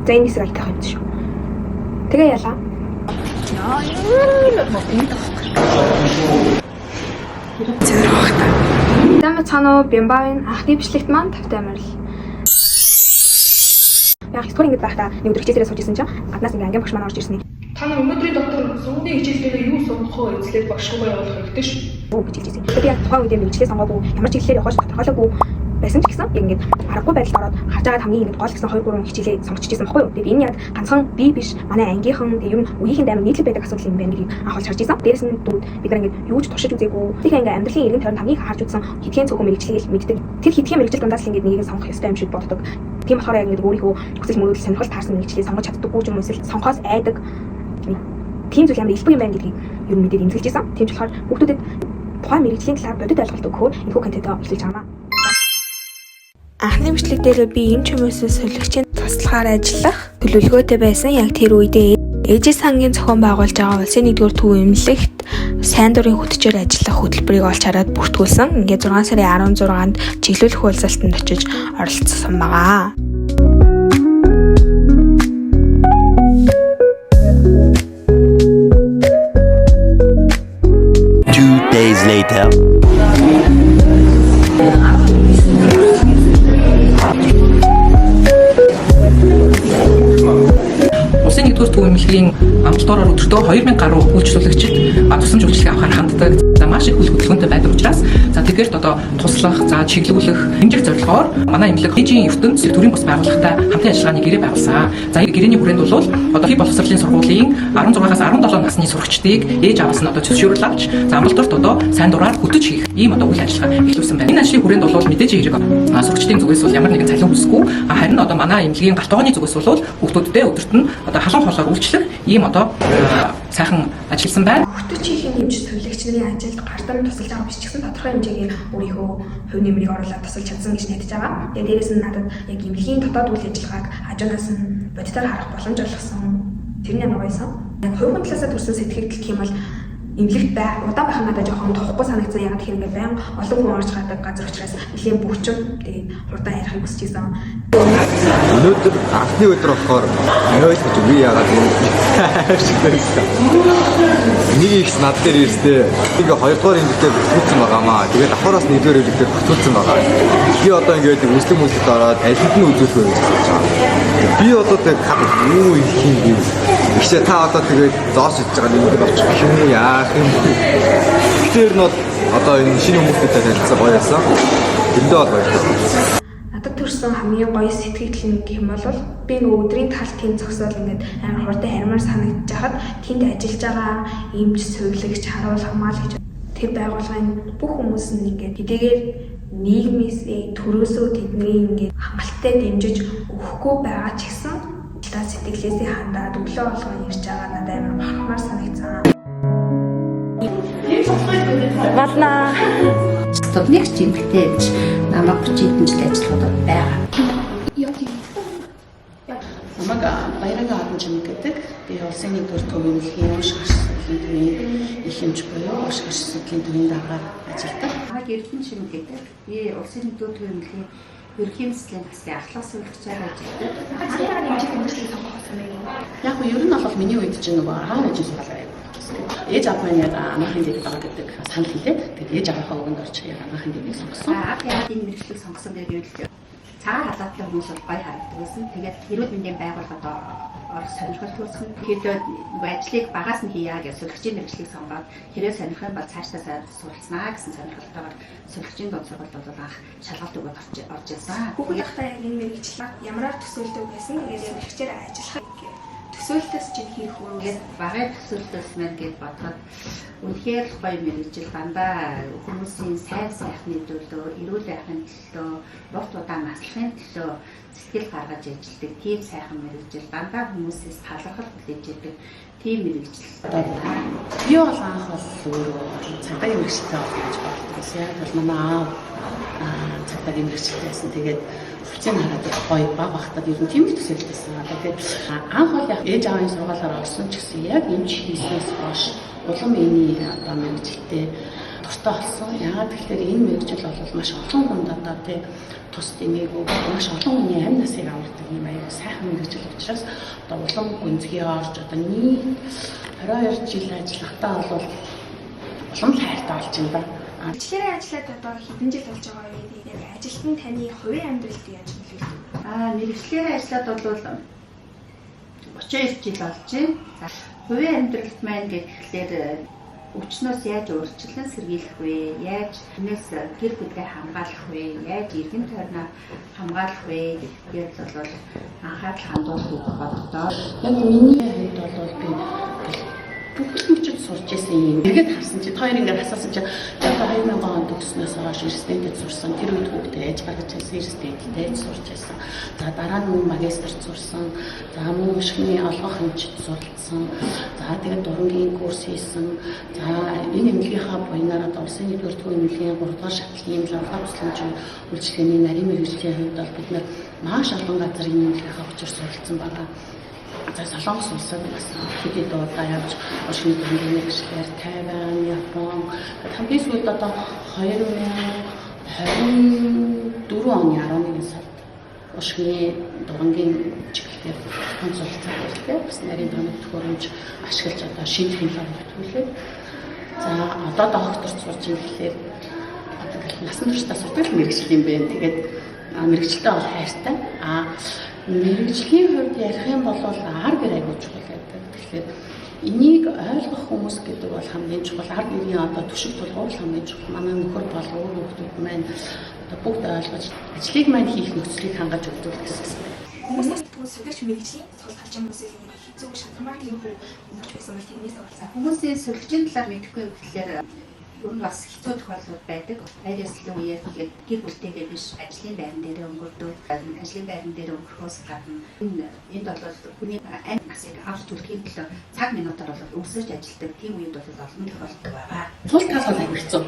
За, энэ хэсэг айтайх юм шүү. Тэгээ ялаа. Зэрэг. Сайн мэцхан уу? Бямбавын анхны бичлэгт маань тавтай морил. Яг 9 дугаар ангид байхдаа нэг өдөр хичээлээрээ сууж исэн чинь гаднаас ингээ ангийн багш маань орж ирсэн. Та нар өнөөдрийн дотор сургуулийн хичээлдээ юу сонгох вэ эзлээд багш руугаа явуулах хэрэгтэй шүү. Юу гэж хэлж ирсэн. Тэгээ би яг тухайн үед мэргэжлээ сонгоогүй, ямар чиглэлээр явах ч тодорхойлоогүй байсан ч гэсэн яг ингээд аргагүй байдалд ороод харж байгаа хамгийн ингээд гол гэсэн 2 3 хичээлээ сонгочихсон байхгүй юу. Тэгээд энэ яг ганцхан би биш, манай ангийнхан, тэгээд ер нь үеийнхэн амар нийтлэг байдаг асуудал юм байна гэдгийг анх олж харж ирсэн. Дээрээс нь дүүд бид нар ингээд юу ч туршиж үзээгүй. Тэгэхээр ингээд амьдралын эргэн тойронд хамгийн их харж үзсэн хэдхэн цөөхөн мэргэжлийг л мэддэг. Тэр хэдхэн мэргэжил дундаас л ингээд нэгийг нь сонгох ёстой юм шиг боддог. Тийм болохоор яг ингээд өөрийнхөө хүсэл мөрөөдөл, сонирхол таарсан мэргэжлийг сонгож чаддаггүй ч юм уу, эсвэл сонгохоос айдаг. Тийм зүйл амар элбэг юм байна гэдгийг ер нь мэдээд эмзэглэж ирсэн. Тийм ч болохоор хүүхдүүдэд тухайн мэргэжлийн талаар бодит ойлголт өгөхөөр энэхүү контентоо эхлүүлж байгаа юм аа. Анхны бичлэг дээр би эмч хүмүүсээс солигчийн туслахаар ажиллах төлөвлөгөөтэй байсан. Яг тэр үедээ ээжээ сангийн зохион байгуулж байгаа улсын 1-р төв эмнэлэгт сайн дурын хөтчээр ажиллах хөтөлбөрийг олж хараад бүртгүүлсэн. Ингээд 6 сарын 16-нд чиглүүлэх уулзалтанд очиж оролцсон байгаа. Two days later. Улсын 1-р төв эмнэлгийн амбулаториор өдөртөө 2000 гаруй үйлчлүүлэгчид тусламж үйлчилгээ авахар ханддаг. За, маш их үйл хөдөлгөөнтэй байдаг учраас за, тэгэхэрт одоо туслах, за, чиглүүлэх, хэмжих зорилгоор манай эмнэлэг ээжийн ертөнц төрийн бус байгууллагатай хамтын ажиллагааны гэрээ байгуулсан. За, энэ гэрээний хүрээнд бол одоо хэв боловсролын сургуулийн 16-аас 17 насны сурагчдыг ээж ааваас нь одоо зөвшөөрөл авч, за, амбулаторт одоо сайн дураар хөтөч хийх ийм одоо үйл ажиллагаа эхлүүлсэн байна. Энэ ажлын хүрээнд бол мэдээж хэрэг сурагчдын зүгээс бол ямар нэгэн цалин хүсэхгүй, харин одоо манай эмнэлгийн галт тогооны зүгээс бол хүүхдүүдтэй өдөрт нь одоо халуун хоолоор үйлчлэх ийм одоо сайхан ажилласан байна. Хөтөч хийх нь эмч сувилагч нарын ажилд гардан тусалж байгаа биш ч гэсэн тодорхой хэмжээгээр өөрийнхөө хувь нэмрийг оруулаад тусалж чадсан гэж найдаж байгаа. Тэгээ дээрээс нь надад яг эмнэлгийн дотоод үйл ажиллагааг хажуунаас нь бодитоор харах боломж олгосон. Тэр нь амар гоёсон. Яг хувь хүн талаасаа төрсэн сэтгэгдэл гэх юм бол эмнэлэгт бай удаан байх нь надад жоохон тухгүй санагдсан. Яг тэгэхээр ингээд баян олон хүн орж гардаг газар учраас нэлээд бөхчм, тэгээд хурдан ярихыг хүсэж исэн. Өнөөдөр анхны өдөр болохоор ойлгож би яагаад юм шиг байсан. Нэг ихс над дээр ирстэй. Ингээ хоёрдугаар эмнэлэгтээ бүртгүүлсэн байгаамаа. Тэгээд давхараас нэгдүгээр эмнэлэгтээ бүртгүүлсэн байгаа. Би одоо ингээд үзлэг мүзлэгт ороод алинд нь үзүүлэх вэ гэж асууж байгаа. Би одоо тэг юу их юм бэ? Ихсээ та одоо тэгээд зоос идэж байгаа нэг өдөр очих юм уу, яах юм бэ? Тэр нь бол одоо энэ шинэ хүмүүстэй танилцсан гоё байсан. Тэрэндээ бол баярлалаа. Надад төрсэн хамгийн гоё сэтгэгдэл нь гэх юм бол би нөгөө өдрийн тал тэнд зогсоол ингээд амар хурдан харимаар санагдаж хахад тэнд ажиллаж байгаа эмч, сувилагч, харуул хамгаал гэж тэр байгууллагын бүх хүмүүс нь ингээд хэдийгээр нийгмээсээ төрөөсөө тэдний ингээд хангалттай дэмжиж өгөхгүй байгаа ч гэсэн та сэтгэлээсээ хандаад өглөө болгон ирж байгаа надад амар бахархмаар санагдсан. Валнаа. Нэг ч эмэгтэй эмч намайг 30 хэдэн жил ажиллахад байгаа. Намайг Баярангийн Хадан Чимэг гэдэг. Би улсын 1-р төв эмнэлгийн уушиг харш судлалын төвийн их эмч буюу уушиг харш судлалын төвийн даргаар ажилладаг. Намайг Эрдэнэ Чимэг гэдэг. Би улсын 1-р төв эмнэлгийн ерөнхий эмчилгээний засгийн ахлах сувилагчаар ажилладаг. Яагаад эмчийн мэргэжлийг сонгох болсон бэ? Яг нь ер нь бол миний үед чинь нөгөө аав ээжийн сургаалаар аяг болсон. Ээж аав маань яг анаахын дэд байгаа гэдэг санал хэлээд, тэгээд ээж аавынхаа үгэнд орж яг анаахын дэдийг сонгосон. Аа, яагаад энэ мэргэжлийг сонгосон бэ гэвэл цагаан халааттай хүмүүс бол гоё харагддаг байсан. Тэгээд эрүүл мэндийн байгууллагад орох сонирхол төрсөн. Тэгэхээр нөгөө ажлыг багаас нь хийя гэж сувилагчийн мэргэжлийг сонгоод хэрэг сонирх юм бол цаашдаа суралцнаа гэсэн сонирхолтойгоор сувилагчийн дунд сургуульд бол анх шалгалт өгөөд орж ирсэн. Хүүхэд байхдаа яг энэ мэргэжил ямараар төсөөлдөг байсан. Тэгээд яг мэргэжлээр ажиллах төсөөлтөөс чинь хийх үү? Тэгээд багын төсөөлтөөс мэн гэж бодоход үнэхээр л гоё мэргэжил, дандаа хүмүүсийн сайн сайхны төлөө, эрүүл байхын төлөө, урт удаан наслахын төлөө сэтгэл гаргаж ажилладаг тийм сайхан мэргэжил, дандаа хүмүүсээс талархал хүлээж идэг тийм мэргэжил байлаа. Би бол анх бол өөрөө цагдаагийн мэргэжилтэй болно гэж боддог байсан. Яг бол манай аав цагдаагийн мэргэжилтэй байсан. Тэгээд хувцсыг хараад их гоё баг багтад ер нь тийм л төсөөлт байсан. Тэгээд анх бол яг ээж аавын сургаалаар орсон ч гэсэн яг эмч хийснээс хойш улам энэ одоо мэргэжилтэй дуртай болсон. Яагаад гэхээр энэ мэргэжил бол маш олон хүнд одоо тий тус дэмээгүй маш олон хүний амь насыг авардаг юм аюу сайхан мэргэжил учраас одоо улам гүнзгий орж одоо нийт 22 жил ажиллахдаа бол улам л хайртай болж байна да. Мэргэжлээрээ ажиллаад одоо хэдэн жил болж байгаа вэ? Тэгээд яг ажилт нь таны хувийн амьдралд яаж нөлөөлдөг вэ? Мэргэжлээрээ ажиллаад бол 32 жил болж байна. За, хувийн амьдралд маань гэхлээр өвчнөөс яаж өөрчлөн сэргийлэх вэ? Яаж тэрнээс гэр бүлээ хамгаалах вэ? Яаж эргэн тойрноо хамгаалах вэ гэдгээр л бол анхаарал хандуулах өгөх боддоо. Яг миний хувьд бол би бүх мөчөд сурч исэн юм. Эргээд харсан чи та хоёр ингээд асуусан чи яг 2000 он төгснөөс хойш эрсдэнтэд сурсан. Тэр үед хүүхдээ ээж гаргаж ирсэн, эрсдэнтэд сурч байсан. За дараа нь мөн магистрт сурсан. За мөн өшгөний олгох эмчид суралцсан. За тэгээд дурангийн курс хийсэн. За энэ эмнэлгийнхаа буйнаар одоо улсын 1-р төв эмнэлгийн 3-р шатлалын лаборатори тусламжийн үйлчилгээний нарийн мэргэжлийн хувьд бол бид нар маш олон газар энэ эмнэлгийнхаа хүчээр суралцсан байгаа. За Солонгос улсад бас хэд хэд удаа явж өшгөний дурангийн мэргэжлээр Тайван, Япон хамгийн сүүлд одоо 2024 оны 11 сард өшгөний дурангийн чиглэлээр тон суралцаад ирлээ. Бас нарийн тоног төхөөрөмж ашиглаж одоо шинэ технологи бүртгүүлээд за одоо докторт сурж юм гэхлээр одоо насан туршдаа сурдаг л мэргэжил юм байна. Тэгээд мэргэжилтэй бол хайртай. Мэргэжлийн хувьд ярих юм бол ар гэр аягүй чухал байдаг. Тэгэхээр энийг ойлгох хүмүүс гэдэг бол хамгийн чухал. Ар гэрийн одоо түшиг тулгуур хамгийн чухал. Манай нөхөр бол өөр хүүхдүүд маань одоо бүгд ойлгож ажлыг маань хийх нөхцөлийг хангаж өгдөг гэсэн үг. Хүмүүсээс тэгвэл сувилч мэргэжлийн сул гарч байгаа хүмүүсийг ингэ хэцүү шантармаар юм хүү өнгөрч байсан бол тэрнээс уулзаа. Хүмүүсийн сувилчийн талаар мэдэхгүй гэхлээр ер нь бас хэцүү тохиолдлууд байдаг. Баяр ёслолын үеэр тэгээд гэр бүлтэйгээ биш ажлын байран дээрээ өнгөрдөг. Ажлын байран дээр өнгөрөхөөс гадна энд бол хүний амь насыг авч үлдэхийн төлөө цаг минутаар бол өвсөж ажилладаг. Тийм үед бол олон тохиолдол байгаа. Тул тал бол аягүй хэцүү.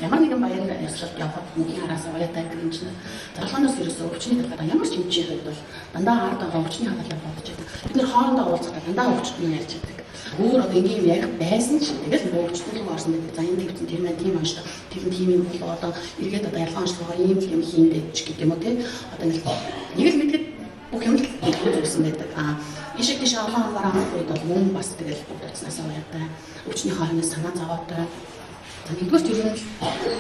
Ямар нэгэн баяр ёслолд явхад мөнгөний араас уяатай гэдэг юм чинь. Толгойноос ерөөсөө өвчний талаар ямар ч эмчийн хувьд бол дандаа ард байгаа өвчний талаар бодож байдаг. Бид нэр хоорондоо уулзахдаа дандаа өвчтний ярьж байдаг. Өөр одоо энгийн юм ярих байсан ч тэгэл нөгөө өвчтөн рүү орсон байдаг. За энэ тэгсэн тэр маань тийм онцлог, тэр нь тийм юм болоо одоо эргээд одоо ялгаан онцлогоор ийм л юм хийндэ ч гэдэг юм уу те. Одоо нэг л мэдгээд бүх юм л зүгсэн байдаг. Ишиг тийш олон хамгаар амрах үед бол мөн бас тэгэл бүгд очсноосаа уяатай. Өвчнийхээ хойноос санаа зовоотой. За нэгдүгээр тэр нь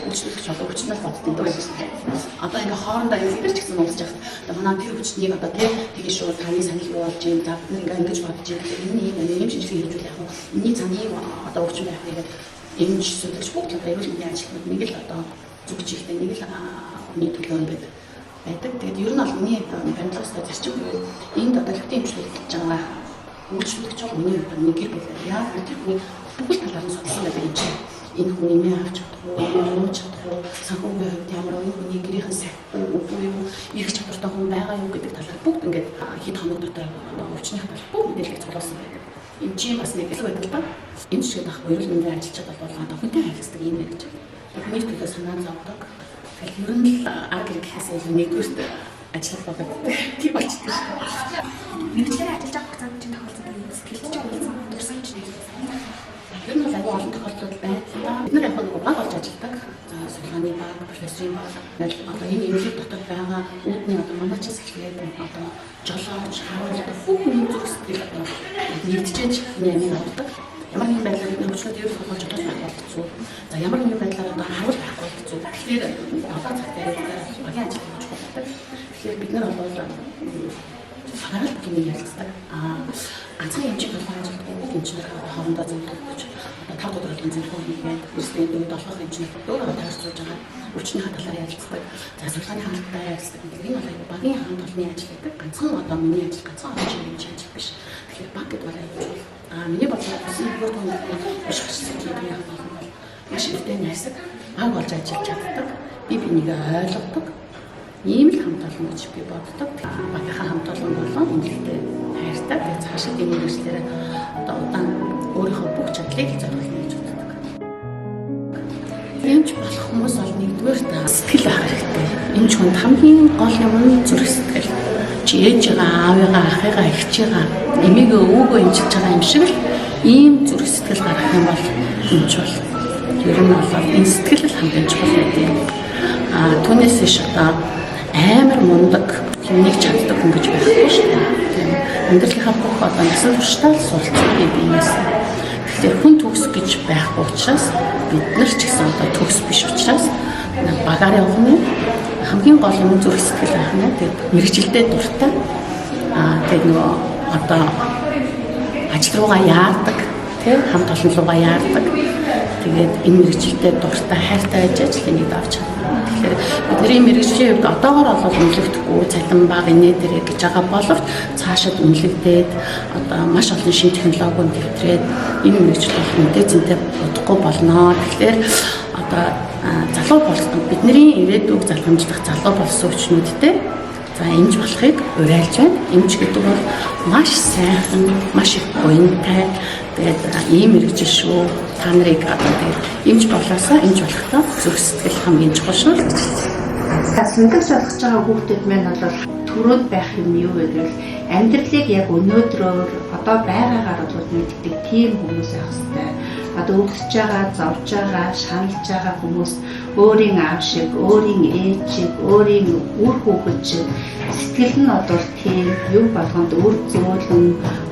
өвчнөлч бол өвчнөл боддог байж байна. Одоо ингээ хоорондоо ингэ ч гэсэн уулзах. Одоо манай тэр өвчнийг одоо тий тэгээ шууд таны санал юу болж юм, за бид нар ингээ ингэж бодож юм. Тэгэхээр энэ ийм юм шинжилгээ хийжүүл яг энэний цааны ийм одоо өвчин байх нэгэд эмч сүлэгч бүгд одоо эрүүл мэндийн ажилтнууд нэг л одоо зүг чигтэй нэг л хүний төлөө ингээд байдаг. Тэгээд ер нь бол миний баримтлах ёстой зарчим гэвэл энд одоо лөвтийн эмчлүүлж байгаа үйлчлүүлэгч бол миний хувьд нэг гэр бүл. Яг тэр хүний бүхэл талаар нь судалсан байдаг юм чинь. Энэ хүн эмээ авч чадах уу, ууж чадах уу, санхүүгийн хувьд ямар энэ хүний гэрийнхэн сахихгүй үгүй юу, эрх чадвартай хүн байгаа юу гэдэг талаар бүгд ингээд хэд хоног дотор одоо өвчнийх талаар бүгд мэдээлэл цуглуулсан байдаг. Энд чинь бас нэг илүү байдаг л да. Энэ шиг ах эрүүл мэндийн ажилчид бол одоо хүнтэй харилцдаг юм гэж. Хүний төлөө санаа зовдөг. Тэгэхээр ер нь л ар гэр гэхээс илүү нэгдүгüрт ажиллах болоод тийм болчихсон шүү дээ. Мэргэжлээрээ ажиллаж байгаа хугацаанд чинь тохиолдсон юм сэтгэлд чинь уулзсан дурсан чинь. Ер нь бол аягүй олон тохиолдол байна л да. Бид нар яг нэг баг болж ажилладаг. За судалгааны баг, профессорын баг. Одоо энэ эмнэлэг дотор байгаа үүдний одоо манайчаас эхлээд одоо жолооч, харуул одоо бүх хүний зүрх сэтгэл одоо нэгдэжээж энэ амийг авдаг. Ямар нэгэн байдлаар бидний өвчнөд ерөөх болж одоо байх бол хэцүү. За ямар нэгэн байдлаар одоо харуул байхгүй бол хэцүү. Тэгэхээр одоо цагт багийн ажил хийж чухал байдаг. Тэгэхээр бид нар бол багаараа л бүх юм ярилцдаг. Ганцхан эмчийн толгой ажилтдаг бүх эмчнэр хоорондоо зөвлөх гэж одоо 5 өдөр болгон зөвлөгөө хийгээд эрсдэл үед олгох эмчнэр өөрөө тойрцуулж байгаа өвчнийхээ талаар ярилцдаг. За судалгааны хамттай ярилцдаг. Энэ бол аягүй багийн хамт олонны ажил гэдэг. Ганцхан одоо миний ажил, ганцхан одоо эмчийн ажил биш. Тэгэхээр баг гэдэг бол аягүй чухал. Миний бодлоор улсын нэгдүгээр түвшний биш сэтлийн хамт олон бол маш ихтэй найсаг баг болж ажиллаж чаддаг. Би бинийгээ ойлгодог. Ийм л хамт олон гэж би боддог. Багийнхаа хамт олон болон эмнэлэгтэй хайртай. Тэгээд цаашид энэ мэргэжлээрээ одоо удаан өөрийнхөө бүх чадлыг зориулна гэж боддог. Эмч болох хүмүүс бол нэгдүгээрт сэтгэл байх хэрэгтэй. Эмч хүнд хамгийн гол юм нь зүрх сэтгэл. Чи ээжигээ, аавыгаа, ахыгаа, эгчийгаа, эмээгээ, өвөөгөө эмчилж байгаа юм шиг л ийм зүрх сэтгэл гаргах юм бол эмч бол ер нь бол энэ сэтгэл л хамгийн чухал байдаг юм. Түүнээс биш одоо Амар мундаг юмыг чаддаг хүн гэж байхгүй шүү дээ. Тийм. Амьдралынхаа бүх одоо насан туршдаа л суралцах бие биенээс. Тэгэхээр хүн төгс гэж байхгүй учраас бид нар ч гэсэн одоо төгс биш учраас багаар явах нь хамгийн гол юм зүрх сэтгэл байх нь. Тэгээд мэргэжилдээ дуртай. Тэгээд нөгөө одоо ажил руугаа яардаг, тий, хамт олон руугаа яардаг. Тэгээд энэ мэргэжилдээ дуртай, хайртай байж ажил энийг авч чадна. Тэгэхээр бидний мэргэжлийн хувьд одоогор бол үнэлэгдэхгүй, цалин бага инээ дээрээ гэж байгаа боловч цаашид үнэлэгдээд одоо маш олон шинэ технологиуд нэвтрээд энэ мэргэжил бол үнэтэй цэнтэй удахгүй болно. Тэгэхээр одоо залуу болсон бидний ирээдүйг залгамжлах залуу болсон хүчнүүдтэй за эмч болохыг уриалж байна. Эмч гэдэг бол маш сайхан, маш их буянтай. Тэгээд ийм мэргэжил шүү. Та нарыг одоо тэгээд эмч болоосоо эмч болохдоо зүрх сэтгэл хамгийн чухал шүү л гэж хэлсэн. За, сунлагч болгож байгаа хүүхдүүд маань бол түрүүд байх юм юу вэ гэвэл амьдралыг яг өнөөдрөөр одоо байгаагаар бол мэддэг тийм хүмүүс байх хэрэгтэй. Одоо өвдөж байгаа, зовж байгаа, шаналж байгаа хүмүүс өөрийн аав шиг, өөрийн ээж шиг, өөрийн үр хүүхэд шиг сэтгэл нь одоо тийм юм болгонд үр зөөлөн,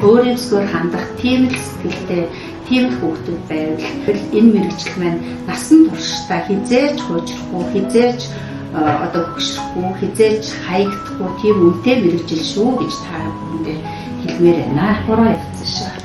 өөрөөсөө хандах тийм л сэтгэлтэй тийм л хүүхдүүд байвал энэ мэргэжил маань насан туршдаа хэзээ ч хуучрахгүй, хэзээ ч одоо хөгшөрөхгүй, хэзээ ч хаягдахгүй тийм үнэтэй мэргэжил шүү гэж та бүхэндээ хэлмээр байна. Буруу явцсан шүү.